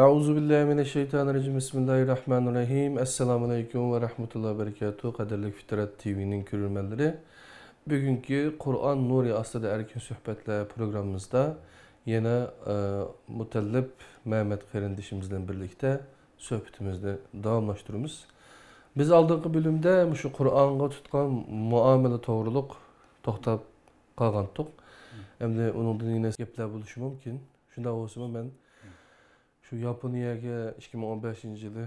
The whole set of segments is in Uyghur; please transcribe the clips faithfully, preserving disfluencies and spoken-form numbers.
أعوذ بالله من الشيطان الرجيم. بسم الله الرحمن الرحيم. ئەسسالامۇ ئەلەيكۇم ۋە رەھمەتۇللاھى ۋە بەرىكاتۇھ. قەدىرلىك فىترەت تىۋىنىڭ كۆرۈرمەنلىرى، بۈگۈنكى قۇرئان نۇرى ئاستىدا ئەركىن سۆھبەتلەر پروگراممىمىزدا يەنە، ئە، مۇتەللىپ مەمەت قېرىندىشىمىز بىلەن بىرلىكتە سۆھبىتىمىزنى داۋاملاشتۇرىمىز. بىز ئالدىنقى بۆلۈمدە مۇشۇ قۇرئانغا تۇتقان مۇئامىلە توغرۇلۇق توختاپ قالغانتۇق. ئەمدى ئۇنىڭدىن يەنە گەپلەر بولۇشى مۇمكىن. شۇنداق بولسىمۇ مەن شۇ ياپونىيەگە ئىككى مىڭ ئون بەشىنچى يىلى،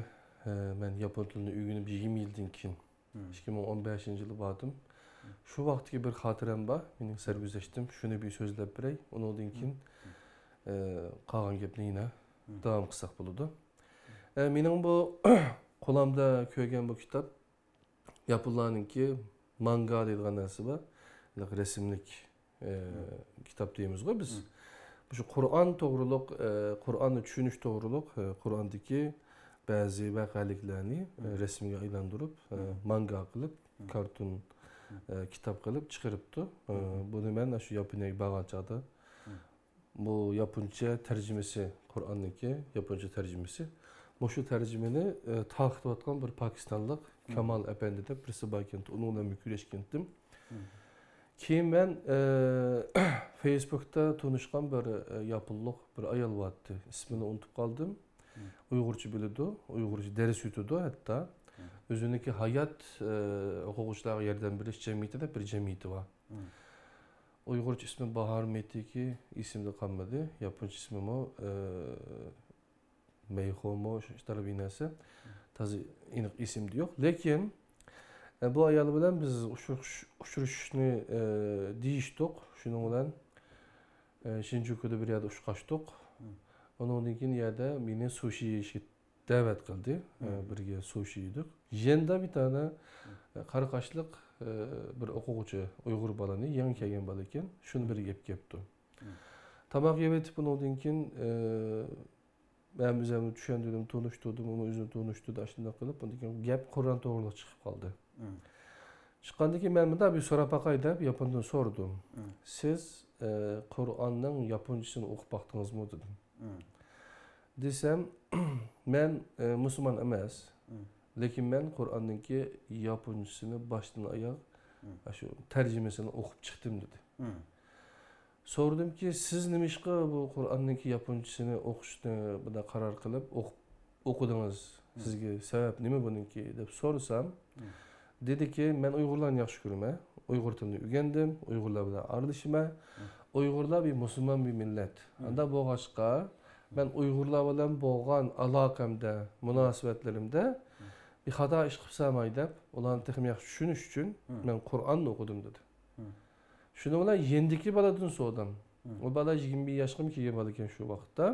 ئە، مەن ياپون تىلىنى ئۆگىنىپ يىگىرمە يىلدىن كېيىن، ئىككى مىڭ ئون بەشىنچى يىلى باردىم. شۇ ۋاقىتتىكى بىر خاتىرەم بار، مېنىڭ سەرگۈزەشتىم. شۇنى بىر سۆزلەپ بېرەي. ئۇنىڭدىن كېيىن، ئە، قالغان گەپنى يەنە داۋام قىلساق بولىدۇ. ئە، مېنىڭ بۇ قولۇمدا كۆرگەن بۇ كىتاب ياپونلارنىڭكى مانگا دەيدىغان نەرسە بار. رەسىملىك، ئە، كىتاب دەيمىزغۇ بىز. مۇشۇ قۇرئان توغرۇلۇق، ئە، قۇرئاننى چۈشىنىش توغرۇلۇق، ئە، قۇرئاندىكى بەزى ۋەقەلىكلەرنى، ئە، رەسىمگە ئايلاندۇرۇپ، ئە، مانگا قىلىپ، كارتون، ئە، كىتاب قىلىپ چىقىرىپتۇ. ئە، بۇنى مەن شۇ ياپونىيەگە بارغان چاغدا بۇ ياپونچە تەرجىمىسى، قۇرئاننىڭكى ياپونچە تەرجىمىسى. مۇشۇ تەرجىمىنى، ئە، تارقىتىۋاتقان بىر پاكىستانلىق كامال ئەپەندى دەپ بىرسى بار ئىكەن، ئۇنىڭ بىلەن بىر كۆرۈشكەنتىم. كېيىن مەن، ئە، فېيسبۇكتا تونۇشقان بىر، ئە، ياپونلۇق بىر ئايال بارتتى. ئىسمىنى ئۇنتۇپ قالدىم. ئۇيغۇرچە بىلىدۇ، ئۇيغۇرچە دەرس ئۆتىدۇ ھەتتا. ئۆزىنىڭكى ھايات، ئە، ئوقۇغۇچىلارغا ياردەم بېرىش جەمئىيىتى دەپ بىر جەمئىيىتى بار. ئۇيغۇرچە ئىسمى باھار مېتىكى، ئېسىمدە قالمىدى. ياپونچە ئىسمىمۇ، ئە، مەيخومۇ، شۇ ئىشلار بىر نەرسە. تازا ئېنىق ئېسىمدە يوق. لېكىن، ئە، بۇ ئايال بىلەن بىز ئۇچرىشىش-، ئۇچرىشىشنى، ئە، دېيىشتۇق. شۇنىڭ بىلەن، ئە، شىنجۇكۇدا بىر يەردە ئۇچراشتۇق. ئۇنىڭدىن كېيىن يەردە مېنى سۇشى يېيىشكە دەۋەت قىلدى. ئە، بىرگە سۇشى يېدۇق. يېنىدا بىر دانە، ئە، قارا قاشلىق، ئە، بىر ئوقۇغۇچى ئۇيغۇر بالىنى، يېڭى كەلگەن بالا ئىكەن، شۇنى بىرگە ئېلىپ كەپتۇ. تاماق يەۋېتىپ، ئۇنىڭدىن كېيىن، ئە، مەن ئۆزۈمنى چۈشەندۈردۈم، تونۇشتۇردۇم، ئۇمۇ ئۆزىنى تونۇشتۇردى، ئاشۇنداق قىلىپ، ئۇنىڭدىن كېيىن گەپ قۇرئان توغرۇلۇق چىقىپ قالدى. چىققاندىن كېيىن مەن مۇنداق بىر سوراپ باقاي دەپ ياپوندىن سورىدىم. سىز، ئە، قۇرئاننىڭ ياپونچىسىنى ئوقۇپ باقتىڭىزمۇ دېدىم. دېسەم، مەن، ئە، مۇسۇلمان ئەمەس، لېكىن مەن قۇرئاننىڭكى ياپونچىسىنى باشتىن ئاياغ، ئاشۇ تەرجىمىسىنى ئوقۇپ چىقتىم دېدى. سورىدىمكى، سىز نېمىشقا بۇ قۇرئاننىڭكى ياپونچىسىنى ئوقۇشنى بۇنداق قارار قىلىپ ئوقۇپ، ئوقۇدىڭىز؟ سىزگە سەۋەب نېمە بۇنىڭكى دەپ سورىسام، دېدىكى، مەن ئۇيغۇرلارنى ياخشى كۆرىمەن، ئۇيغۇر تىلىنى ئۆگەندىم، ئۇيغۇرلار بىلەن ئارىلىشىمەن. ئۇيغۇرلار بىر مۇسۇلمان بىر مىللەت. ئانداق بولغاچقا، مەن ئۇيغۇرلار بىلەن بولغان ئالاقەمدە، مۇناسىۋەتلىرىمدە بىر خاتا ئىش قىلىپ سالماي دەپ، ئۇلارنى تېخىمۇ ياخشى چۈشىنىش ئۈچۈن مەن قۇرئاننى ئوقۇدۇم دېدى. شۇنىڭ بىلەن يېنىدىكى بالىدىن سورىدىم. ئۇ بالا يىگىرمە بىر ياشقىمۇ كىرگەن بالا ئىكەن شۇ ۋاقىتتا.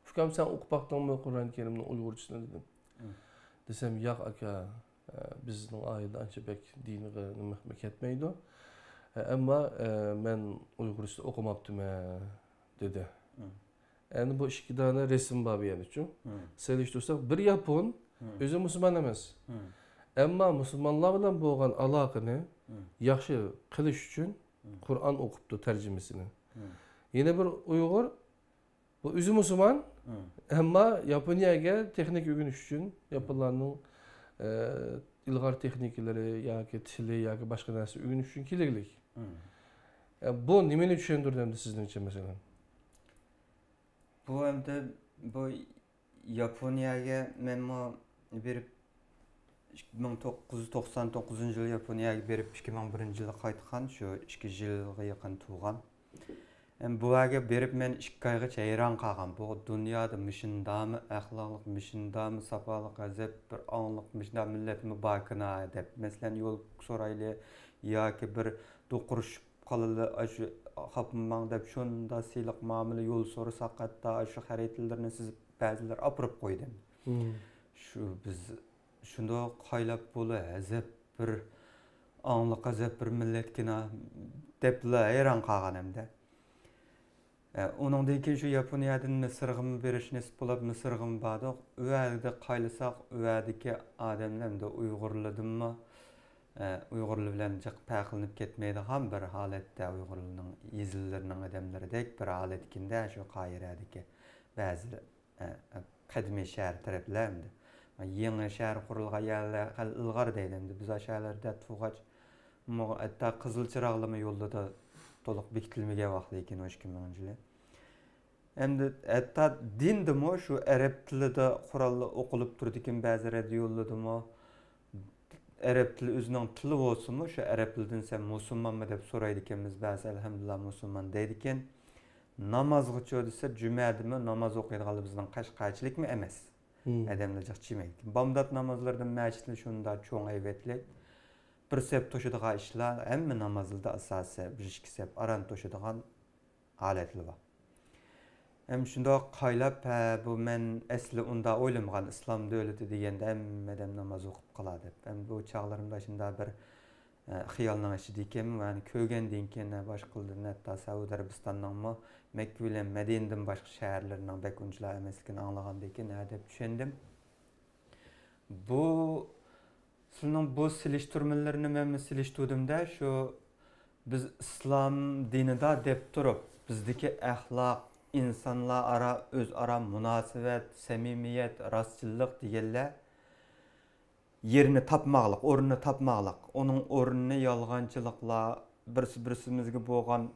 ئۇكام، سەن ئوقۇپ باقتىڭمۇ قۇرئان كەرىمنىڭ ئۇيغۇرچىسىنى دېدىم. دېسەم، ياق ئاكا، ئە، بىزنىڭ ئائىلىدە ئانچە بەك دىنغا نېمە كەتمەيدۇ. ئە، ئەمما، ئە، مەن ئۇيغۇرچىسىنى ئوقۇماپتىمەن دېدى. ئەمدى بۇ ئىككى دانە رەسىم بار بۇ يەردىچۇ. سېلىشتۇرساق، بىر ياپون، ئۆزى مۇسۇلمان ئەمەس. ئەمما مۇسۇلمانلار بىلەن بولغان ئالاقىنى ياخشى قىلىش ئۈچۈن قۇرئان ئوقۇپتۇ تەرجىمىسىنى. يەنە بىر ئۇيغۇر، بۇ ئۆزى مۇسۇلمان، ئەمما ياپونىيەگە تېخنىكا ئۆگىنىش ئۈچۈن، ياپونلارنىڭ، ئە، ئىلغار تېخنىكىلىرى ياكى تىلى ياكى باشقا نەرسە ئۆگىنىش ئۈچۈن كېلىگلىك. ئە، بۇ نېمىنى چۈشەندۈرىدۇ ئەمدى سىزنىڭچە، مەسىلەن؟ بۇ ئەمدى، بۇ ياپونىيەگە مەنمۇ بېرىپ، مىڭ توققۇز يۈز توقسان توققۇزىنچى يىلى ياپونىيەگە بېرىپ، ئىككى مىڭ بىرىنچى يىلى قايتقان، شۇ ئىككى يىلغا يېقىن تۇرغان. ئەم، بۇ يەرگە بېرىپ مەن ئىككى ئايغىچە ھەيران قالغان. بۇ دۇنيادا مۇشۇنداقمۇ ئەخلاقلىق، مۇشۇنداقمۇ ساپالىق، ئەجەب بىر ئاڭلىق، مۇشۇنداق مىللەتمۇ باركىنا دەپ. مەسىلەن، يول سورايلى ياكى بىر دوقۇرۇشۇپ قالىلى، ئاشۇ خاپىماڭ دەپ شۇنداق سىلىق مۇئامىلە، يول سورىساق ھەتتا ئاشۇ خەرىتىلىرىنى سىزىپ بەزىلەر ئاپىرىپ قويدى. شۇ بىز شۇنداق خايلاپ بولۇ، ئەجەب بىر ئاڭلىق، ئەجەب بىر مىللەتكىنا دەپلا ھەيران قالغان ئەمدى. ئە، ئۇنىڭدىن كېيىن شۇ ياپونىيەدىن مىسىرغىمۇ بېرىش نېسىپ بولۇپ، مىسىرغىمۇ باردۇق. ئۇ يەردە قايلىساق، ئۇ يەردىكى ئادەملەر ئەمدى ئۇيغۇرلاردىنمۇ، ئە، ئۇيغۇرلار بىلەن جىق پەرقلىنىپ كەتمەيدىغان بىر ھالەتتە، ئۇيغۇرلارنىڭ يېزىلىرىنىڭ ئادەملىرىدەك بىر ھالەتكىندە شۇ قاھىرەدىكى بەزى ئە، قەدىمىي شەھەر تەرەپلەر ئەمدى. يېڭى شەھەر قۇرۇلغان يەرلەر خېلى ئىلغار دەيدۇ. ئەمدى بىز ئاشۇ يەرلەردە تۇرغاچ، مۇ-، ھەتتا قىزىل چىراغلىرىمۇ يوللىرىدا تولۇق بېكىتىلمىگەن ۋاقىتتا ئىكەن، ئون ئىككى مىڭىنچى يىلى. ئەمدى ھەتتا دىندىمۇ شۇ ئەرەب تىلىدا قۇرئانلار ئوقۇلۇپ تۇرىدىكەن بەزى رادىيولىرىدىمۇ. ئەرەب تىلى ئۆزىنىڭ تىلى بولسىمۇ، شۇ ئەرەب تىلىدىن سەن مۇسۇلمانمۇ دەپ سورايدىكەنمىز، بەزى ئەلھەمدۇلىللا مۇسۇلمان دەيدىكەن. نامازغىچۇ دېسە، جۈمەدىمۇ ناماز ئوقۇيدىغانلار بىزنىڭ قەشقەرچىلىكمۇ ئەمەس. ئادەملەر جىق جىمەيدىكەن. بامدات نامازلىرىدا مەسچىتلەر شۇنداق چوڭ ھەيۋەتلىك. بىر سەپ توشىدىغان ئىشلار، ھەممە نامازلىرىدا ئاساسىي بىر ئىككى سەپ ئاران توشىدىغان ھالەتلىرى بار. ھەم شۇنداق قايلاپ، ھە، بۇ مەن ئەسلى ئۇنداق ئويلىمىغان، ئىسلام دۆلىتى دېگەندە ھەممە ئادەم ناماز ئوقۇپ قالا دەپ. ھەم بۇ چاغلىرىمدا شۇنداق بىر، ئە، خىيالنىڭ ئىچىدە ئىكەنمەن. يەنى كۆرگەندىن كېيىن، ھە، باشقىلاردىن، ھەتتا سەئۇدى ئەرەبىستاننىڭمۇ مەككە بىلەن مەدىنىدىن باشقا شەھەرلىرىنىڭ بەك ئۇنچىلا ئەمەسلىكىنى ئاڭلىغاندىن كېيىن، ھە، دەپ چۈشەندىم. بۇ، سىلىنىڭ بۇ سېلىشتۇرمىلىرىنى مەنمۇ سېلىشتۇردۇم-دە، شۇ بىز ئىسلام دىنىدا دەپ تۇرۇپ، بىزدىكى ئەخلاق، ئىنسانلار ئارا، ئۆزئارا مۇناسىۋەت، سەمىمىيەت، راستچىللىق دېگەنلەر يېرىنى تاپماقلىق، ئورنىنى تاپماقلىق. ئۇنىڭ ئورنىنى يالغانچىلىقلار، بىرسى بىرسىمىزگە بولغان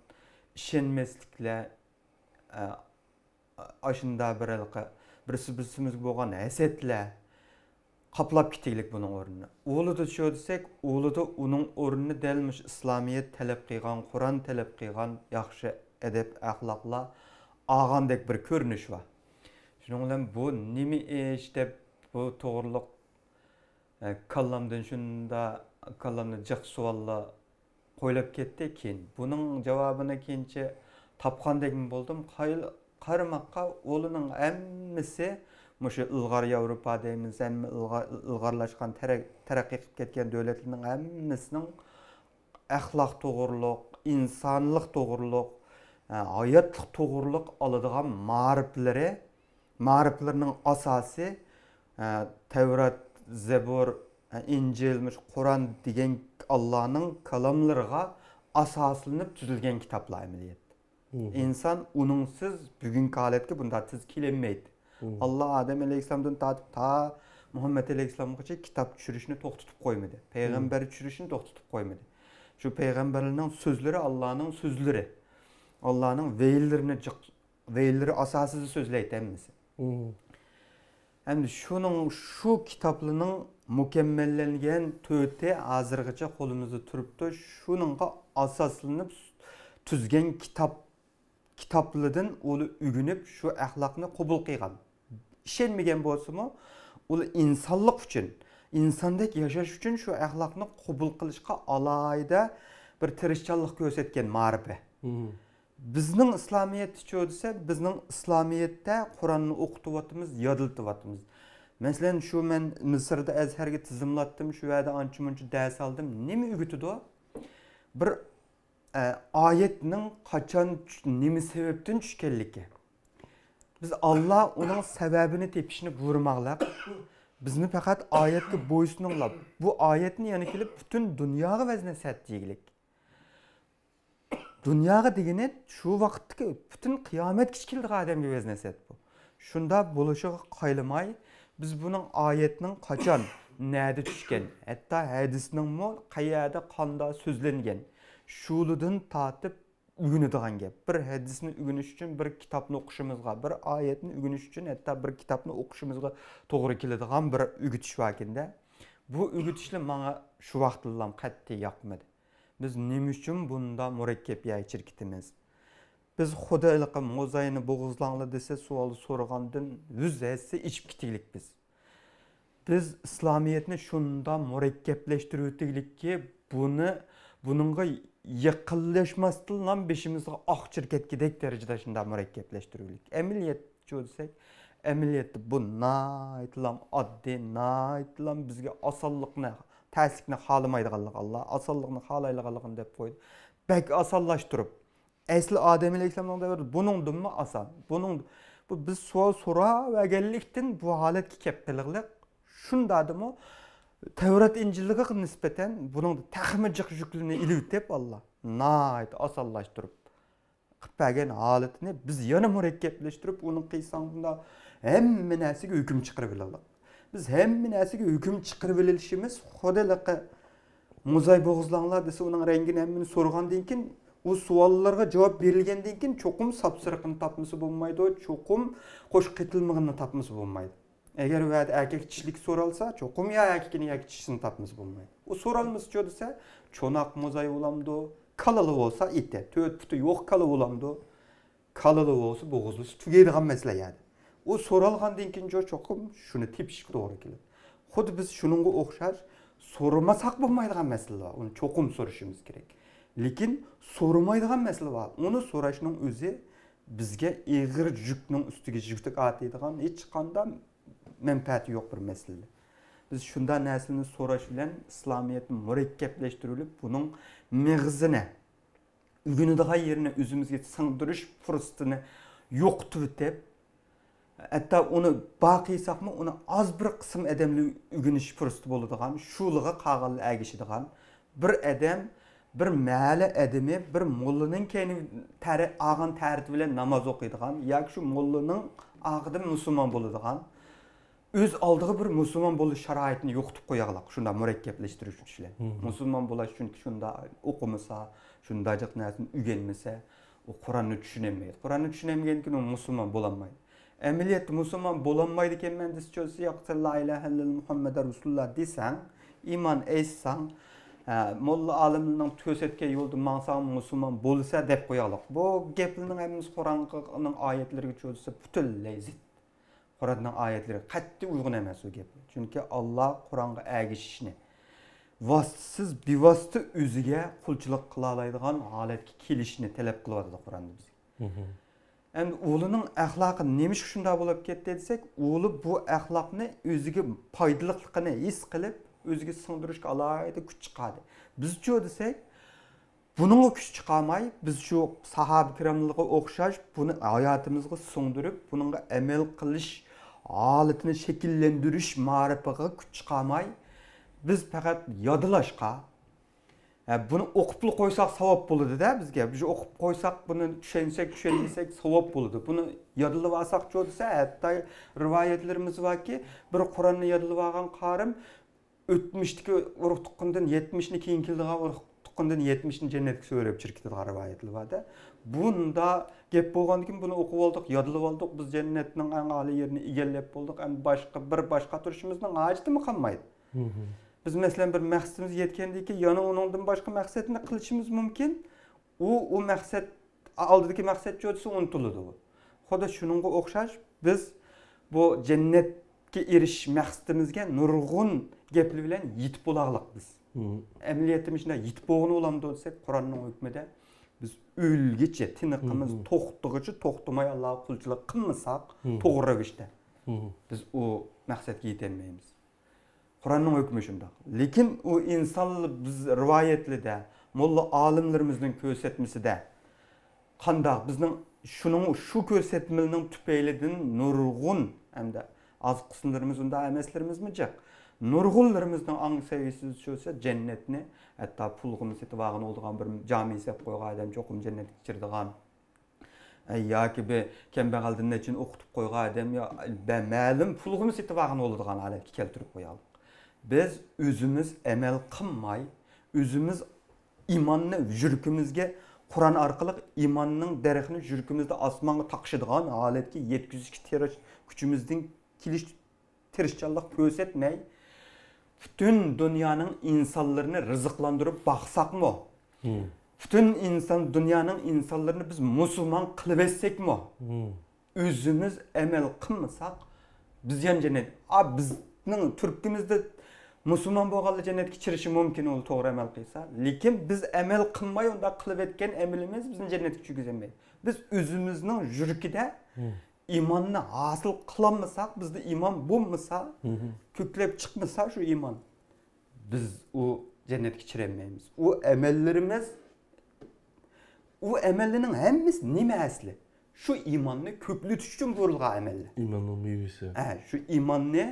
ئىشەنمەسلىكلەر، ئە، ئاشۇنداق بىر ھېلىقى بىرسى بىرسىمىزگە بولغان ھەسەتلەر قاپلاپ كېتىگلىك بۇنىڭ ئورنىنى. ئۇلىدا شۇ دېسەك، ئۇلىدا ئۇنىڭ ئورنىنى دەل مۇشۇ ئىسلامىيەت تەلەپ قىلغان، قۇرئان تەلەپ قىلغان ياخشى ئەدەپ ئەخلاقلار ئالغاندەك بىر كۆرۈنۈش بار. شۇنىڭ بىلەن بۇ نېمە ئىش دەپ بۇ توغرىلىق ئە، كاللامدىن شۇنداق، كاللامدا جىق سوئاللار قويۇلۇپ كەتتى. كېيىن بۇنىڭ جاۋابىنى كېيىنچە تاپقاندەكمۇ بولدۇم. قايىل-، قارىماققا ئۇلىنىڭ ھەممىسى مۇشۇ ئىلغار ياۋروپا دەيمىز، ھەممە ئىلغار-، ئىلغارلاشقان تەرەق-، تەرەققىي قىلىپ كەتكەن دۆلەتلەرنىڭ ھەممىسىنىڭ ئەخلاق توغرۇلۇق، ئىنسانلىق توغرۇلۇق، ئە، ھاياتلىق توغرۇلۇق ئالىدىغان مائارىپلىرى، مائارىپلىرىنىڭ ئاساسى، ئە، تەۋرات، زەبۇر، ئە، ئىنجىل، مۇشۇ قۇرئان دېگەن ئاللانىڭ كالاملىرىغا ئاساسلىنىپ تۈزۈلگەن كىتابلار ئەمەلىيەتتە. ئىنسان ئۇنىڭسىز بۈگۈنكى ھالەتكە بۇنداق تېز كېلەلمەيتتى. ئاللا ئادەم ئەلەيھىسسالامدىن تارتىپ تا مۇھەممەد ئەلەيھىسسالامغىچە كىتاب چۈشۈرۈشنى توختىتىپ قويمىدى. پەيغەمبەر چۈشۈرۈشنى توختىتىپ قويمىدى. شۇ پەيغەمبەرلەرنىڭ سۆزلىرى ئاللانىڭ سۆزلىرى. ئاللانىڭ ۋەھىيلىرىنى جىق-، ۋەھىيلىرى ئاساسىدا سۆزلەيتتى ھەممىسى. ئەمدى شۇنىڭ، شۇ كىتابلىرىنىڭ مۇكەممەللەنگەن تۆتى ھازىرغىچە قولىمىزدا تۇرۇپتۇ. شۇنىڭغا ئاساسلىنىپ تۈزگەن كىتاب، كىتابلىرىدىن ئۇلار ئۆگىنىپ، شۇ ئەخلاقنى قوبۇل قىلغان. ئىشەنمىگەن بولسىمۇ، ئۇلار ئىنسانلىق ئۈچۈن، ئىنساندەك ياشاش ئۈچۈن شۇ ئەخلاقنى قوبۇل قىلىشقا ئالاھىدە بىر تىرىشچانلىق كۆرسەتكەن مائارىپى. بىزنىڭ ئىسلامىيەتتىچۇ دېسە، بىزنىڭ ئىسلامىيەتتە قۇرئاننى ئوقۇتۇۋاتىمىز، يادلىتىۋاتىمىز. مەسىلەن، شۇ مەن مىسىردا ئەزھەرگە تىزىملاتتىم، شۇ يەردە ئانچە-مۇنچە دەرس ئالدىم. نېمە ئۆگىتىدۇ؟ بىر، ئە، ئايەتنىڭ قاچان چۈش-، نېمە سەۋەبتىن چۈشكەنلىكى. بىز ئاللا ئۇنىڭ سەۋەبىنى تېپىشنى بۇيرۇماقلىق. بىزنى پەقەت ئايەتكە بويسۇنۇڭلار. بۇ ئايەتنى يەنە كېلىپ پۈتۈن دۇنياغا ۋەزنەت سەت دېگىلىك. دۇنياغا دېگىنى شۇ ۋاقىتتىكى پۈتۈن قىيامەتكىچە كېلىدىغان ئادەمگە ۋەزنەت سەت بۇ. شۇنداق بولۇشىغا قايلىماي، بىز بۇنىڭ ئايەتنىڭ قاچان، نەدە چۈشكەن، ھەتتا ھەدىسنىڭمۇ قەيەردە، قانداق سۆزلەنگەن، شۇلىدىن تارتىپ ئۆگىنىدىغان گەپ. بىر ھەدىسنى ئۆگىنىش ئۈچۈن بىر كىتابنى ئوقۇشىمىزغا، بىر ئايەتنى ئۆگىنىش ئۈچۈن ھەتتا بىر كىتابنى ئوقۇشىمىزغا توغرا كېلىدىغان بىر ئۆگىتىش باركەن-دە. بۇ ئۆگىتىشلەر ماڭا شۇ ۋاقىتتىلا قەتئىي ياقمىدى. بىز نېمە ئۈچۈن بۇنداق مۇرەككەپ يەرگە كىرىپ كېتىمىز؟ بىز خۇدا ھېلىقى موزاينى بوغۇزلاڭلار دېسە، سوئال سورىغاندىن يۈز ھەسسە ئېچىپ كېتىگلىك بىز. بىز ئىسلامىيەتنى شۇنداق مۇرەككەپلەشتۈرۈۋېتىگلىككى، بۇنى، بۇنىڭغا يېقىنلاشماستىنلا بېشىمىزغا ئاق چىر كەتكۈدەك دەرىجىدە شۇنداق مۇرەككەپلەشتۈرگۈلۈك. ئەمەلىيەتچۇ دېسەك، ئەمەلىيەتتە بۇ ناھايىتىلام ئاددىي، ناھايىتىلام بىزگە ئاسانلىقنى، تەسلىكنى خالىمايدىغانلىقى، ئاللا ئاسانلىقنى خالايدىغانلىقىنى دەپ قويدى. بەك ئاسانلاشتۇرۇپ، ئەسلى ئادەم ئەلەيھىسسالامنىڭ دەۋرىدە بۇنىڭدىنمۇ ئاسان. بۇنىڭ، بۇ بىز سوئال سوراۋەرگەنلىكتىن بۇ ھالەتكە كەپ قېلىغلىق. شۇنداقتىمۇ تەۋرات ئىنجىلغا نىسبەتەن بۇنىڭدا تېخىمۇ جىق يۈكلىرىنى ئېلىۋېتىپ، ئاللا ناھايىتى ئاسانلاشتۇرۇپ قىلىپ بەرگەن ھالىتىنى بىز يەنە مۇرەككەپلەشتۈرۈپ، ئۇنى قىلساڭ بۇنداق ھەممە نەرسىگە ھۆكۈم چىقىرىۋېلىڭلار. بىز ھەممە نەرسىگە ھۆكۈم چىقىرىۋېلىشىمىز خۇددى ھېلىقى موزاي بوغۇزلاڭلار دېسە، ئۇنىڭ رەڭگىنى ھەممىنى سورىغاندىن كېيىن، ئۇ سوئاللارغا جاۋاب بېرىلگەندىن كېيىن، چوقۇم ساپسېرىقىنى تاپمىسا بولمايدۇ، چوقۇم قوش قېتىلمىغىنىنى تاپمىسا بولمايدۇ. ئەگەر ۋەدە ئەركەك چىشىلىك سورالسا، چوقۇم يا ئەركىكىنى ياكى چىشىسىنى تاپمىسا بولمايدۇ. ئۇ سورالمىسىچۇ دېسە، چوناق موزاي بولامدۇ؟ كالىلا بولسا ئېتى، تۆت پۇتى يوق كالا بولامدۇ؟ كالىلا بولسا بوغۇزلىسا تۈگەيدىغان مەسىلە يەنى. ئۇ سورالغاندىن كېيىن چوقۇم شۇنى تېپىشقا توغرا كېلىدۇ. خۇددى بىز شۇنىڭغا ئوخشاش سورىماساق بولمايدىغان مەسىلە بار. ئۇنى چوقۇم سورىشىمىز كېرەك. لېكىن سورىمايدىغان مەسىلە بار. ئۇنى سوراشنىڭ ئۆزى بىزگە ئېغىر يۈكنىڭ ئۈستىگە يۈك ئارتىدىغان، ھېچقانداق مەنپەئەتى يوق بىر مەسىلە. بىز شۇنداق نەرسىلەرنى سوراش بىلەن ئىسلامىيەتنى مۇرەككەپلەشتۈرۈلۈپ، بۇنىڭ مېغىزىنى، ئۆگىنىدىغان يېرىنى ئۆزىمىزگە سىڭدۈرۈش پۇرسىتىنى يوقىتىۋېتىپ، ھەتتا ئۇنى بار قىلساقمۇ، ئۇنى ئاز بىر قىسىم ئادەملەر ئۆگىنىش پۇرسىتى بولىدىغان، شۇلىغا قالغانلار ئەگىشىدىغان، بىر ئادەم، بىر مەھەللە ئادىمى، بىر موللىنىڭ كەينى تەرە-، ئالغان تەرىتى بىلەن ناماز ئوقۇيدىغان ياكى شۇ موللىنىڭ ئارقىدىن مۇسۇلمان بولىدىغان، ئۆز ئالدىغا بىر مۇسۇلمان بولۇش شارائىتىنى يوقىتىپ قوياغلىق، شۇنداق مۇرەككەپلەشتۈرۈش ئۈچۈن. مۇسۇلمان بولاش، چۈنكى شۇنداق ئوقۇمىسا، شۇنداق جىق نەرسىنى ئۆگەنمىسە، ئۇ قۇرئاننى چۈشىنەلمەيدۇ. قۇرئاننى چۈشىنەلمىگەندىن كېيىن ئۇ مۇسۇلمان بولالمايدۇ. ئەمەلىيەتتە مۇسۇلمان بولالمايدىكەنمەن دېسە، چۆزسە، ياق، سەن لا ئىلاھە ئىللەللا مۇھەممەدەر رەسۇلۇللا دېسەڭ، ئىمان ئېيتساڭ، ھە، موللا ئالىمنىڭ كۆرسەتكەن يولىدا ماڭساڭ مۇسۇلمان بولىسەن دەپ قويايلى. بۇ گەپلەرنىڭ ھەممىسى قۇرئاننىڭ ئايەتلىرىگە چۆزسە پۈتۈنلەي زىت. قۇرئاننىڭ ئايەتلىرىگە قەتئىي ئۇيغۇن ئەمەس ئۇ گەپ. چۈنكى ئاللا قۇرئانغا ئەگىشىشنى، ۋاسىتىسىز، بىۋاسىتە ئۆزىگە قۇلچىلىق قىلالايدىغان ھالەتكە كېلىشنى تەلەپ قىلىۋاتىدۇ قۇرئاندا بىزگە. ئەمدى ئۇلارنىڭ ئەخلاقى نېمىشقا شۇنداق بولۇپ كەتتى دېسەك، ئۇلار بۇ ئەخلاقنى ئۆزىگە پايدىلىقلىقىنى ھېس قىلىپ، ئۆزىگە سىڭدۈرۈشكە ئالاھىدە كۈچ چىقاردى. بىزچۇ دېسەك، بۇنىڭغا كۈچ چىقارماي، بىز شۇ ساھابە كىراملارغا ئوخشاش بۇنى ھاياتىمىزغا سىڭدۈرۈپ، بۇنىڭغا ئەمەل قىلىش ھالىتىنى شەكىللەندۈرۈش مائارىپىغا كۈچ چىقارماي، بىز پەقەت يادلاشقا، ھە، بۇنى ئوقۇپلا قويساق ساۋاب بولىدۇ-دە بىزگە. بىز ئوقۇپ قويساق، بۇنى چۈشەنسەك، چۈشەنمىسەك ساۋاب بولىدۇ. بۇنى يادلىۋالساقچۇ دېسە، ھەتتا رىۋايەتلىرىمىز باركى، بىر قۇرئاننى يادلىۋالغان قارىم ئۆتمۈشتىكى ئۇرۇق تۇغقىنىدىن يەتمىشنى، كېيىن كېلىدىغان ئۇرۇق تۇغقىنىدىن يەتمىشنى جەننەتكە سۆرەپ چىقىپ كېتىدىغان رىۋايەتلەر بار-دە. بۇنداق گەپ بولغاندىكىن بۇنى ئوقۇپ ئالدۇق، يادلىۋالدۇق، بىز جەننەتنىڭ ئەڭ ئالىي يېرىنى ئىگىلەپ بولدۇق، ئەمدى باشقا بىر باش قاتۇرۇشىمىزنىڭ ھاجىتىمۇ قالمايدۇ. بىز، مەسىلەن، بىر مەقسىتىمىزگە يەتكەندىن كېيىن يەنە ئۇنىڭدىن باشقا مەقسەتنى قىلىشىمىز مۇمكىن. ئۇ، ئۇ مەقسەت، ئالدىدىكى مەقسەت چۆتىسى ئۇنتۇلىدۇ. خۇددى شۇنىڭغا ئوخشاش، بىز بۇ جەننەتكە ئېرىشىش مەقسىتىمىزگە نۇرغۇن گەپلەر بىلەن يېتىپ بولاغلىق بىز. ئەمەلىيەتتە مۇشۇنداق يېتىپ بولغىلى بولامدۇ دېسەك، قۇرئاننىڭ ھۆكمىدە بىز ئۆلگۈچە، تىنىقىمىز توختىغۇچە توختىماي ئاللاغا قۇلچىلىق قىلمىساق، توغرا رەۋىشتە، بىز ئۇ مەقسەتكە يېتەلمەيمىز. قۇرئاننىڭ ھۆكمى شۇنداق. لېكىن ئۇ ئىنسان، بىز رىۋايەتلىدە، موللا ئالىملىرىمىزنىڭ كۆرسەتمىسىدە، قانداق بىزنىڭ شۇنىڭ، شۇ كۆرسەتمىلىرىنىڭ تۈپەيلىدىن نۇرغۇن، ھەمدە ئاز قىسىملىرىمىز ئۇنداق ئەمەسلىرىمىزمۇ جىق. نۇرغۇنلىرىمىزنىڭ ئاڭ سەۋىيىسىدە چۆزسە، جەننەتنى ھەتتا پۇلغىمۇ سېتىۋالغىلى بولىدىغان بىر جامى سېلىپ قويغان ئادەم چوقۇم جەننەتكە كىرىدىغان. ئە، ياكى بىر كەمبەغەلدىن نەچچىنى ئوقۇتۇپ قويغان ئادەم يا بە-، مەلۇم پۇلغىمۇ سېتىۋالغىلى بولىدىغان ھالەتكە كەلتۈرۈپ قويايلى. بىز ئۆزىمىز ئەمەل قىلماي، ئۆزىمىز ئىماننى يۈرىكىمىزگە، قۇرئان ئارقىلىق ئىماننىڭ دەرىخىنى يۈرىكىمىزدە ئاسمانغا تاقىشىدىغان ھالەتكە يەتكۈزۈشكە تىرىش-، كۈچىمىزدىن كېلىش تىرىشچانلىق كۆرسەتمەي، پۈتۈن دۇنيانىڭ ئىنسانلىرىنى رىزىقلاندۇرۇپ باقساقمۇ، پۈتۈن ئىنسان، دۇنيانىڭ ئىنسانلىرىنى بىز مۇسۇلمان قىلىۋەتسەكمۇ، ئۆزىمىز ئەمەل قىلمىساق، بىز يەنە جەننەت، ئا، بىزنىڭ تۈركىمىزدە مۇسۇلمان بولغانلار جەننەتكە كىرىشى مۇمكىن، ئۇ توغرا ئەمەل قىلسا. لېكىن بىز ئەمەل قىلماي ئۇنداق قىلىۋەتكەن ئەمىلىمىز بىزنى جەننەتكە كىرگۈزەلمەيدۇ. بىز ئۆزىمىزنىڭ يۈرىكىدە ئىماننى ھاسىل قىلالمىساق، بىزدە ئىمان بولمىسا، كۆكلەپ چىقمىسا شۇ ئىمان، بىز ئۇ جەننەتكە كىرەلمەيمىز. ئۇ ئەمەللىرىمىز، ئۇ ئەمەللەرنىڭ ھەممىسى نېمە ئەسلى؟ شۇ ئىماننى كۆكلىتىش ئۈچۈن بۇيرۇلغان ئەمەللەر. ئىماننىڭ مېۋىسى. ھە، شۇ ئىماننى،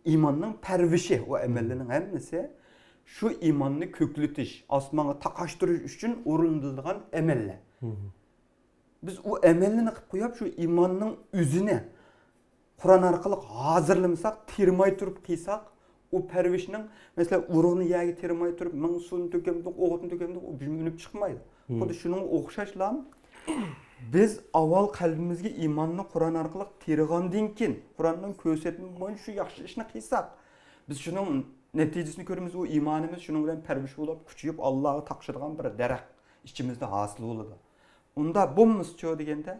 ئىماننىڭ پەرۋىشى، ئۇ ئەمەللەرنىڭ ھەممىسى شۇ ئىماننى كۆكلىتىش، ئاسمانغا تاقاشتۇرۇش ئۈچۈن ئورۇندىلىدىغان ئەمەللەر. بىز ئۇ ئەمەلنى قىلىپ قويۇپ، شۇ ئىماننىڭ ئۆزىنى قۇرئان ئارقىلىق ھازىرلىمىساق، تېرىماي تۇرۇپ قىلساق، ئۇ پەرۋىشنىڭ، مەسىلەن، ئۇرۇغنى يەرگە تېرىماي تۇرۇپ، مىڭ سۇنى تۆكەمدۇق، ئوغۇتنى تۆكەمدۇق، ئۇ ئۈنۈپ چىقمايدۇ. خۇددى شۇنىڭغا ئوخشاشلا، بىز ئاۋۋال قەلبىمىزگە ئىماننى قۇرئان ئارقىلىق تېرىغاندىن كېيىن، قۇرئاننىڭ كۆرسەتمە بويىچە شۇ ياخشى ئىشنى قىلساق، بىز شۇنىڭ نەتىجىسىنى كۆرىمىز. ئۇ ئىمانىمىز شۇنىڭ بىلەن پەرۋىش بولۇپ، كۈچىيىپ، ئاللاغا تاقىشىدىغان بىر دەرەخ ئىچىمىزدە ھاسىل بولىدۇ. ئۇنداق بولمىسىچۇ دېگەندە،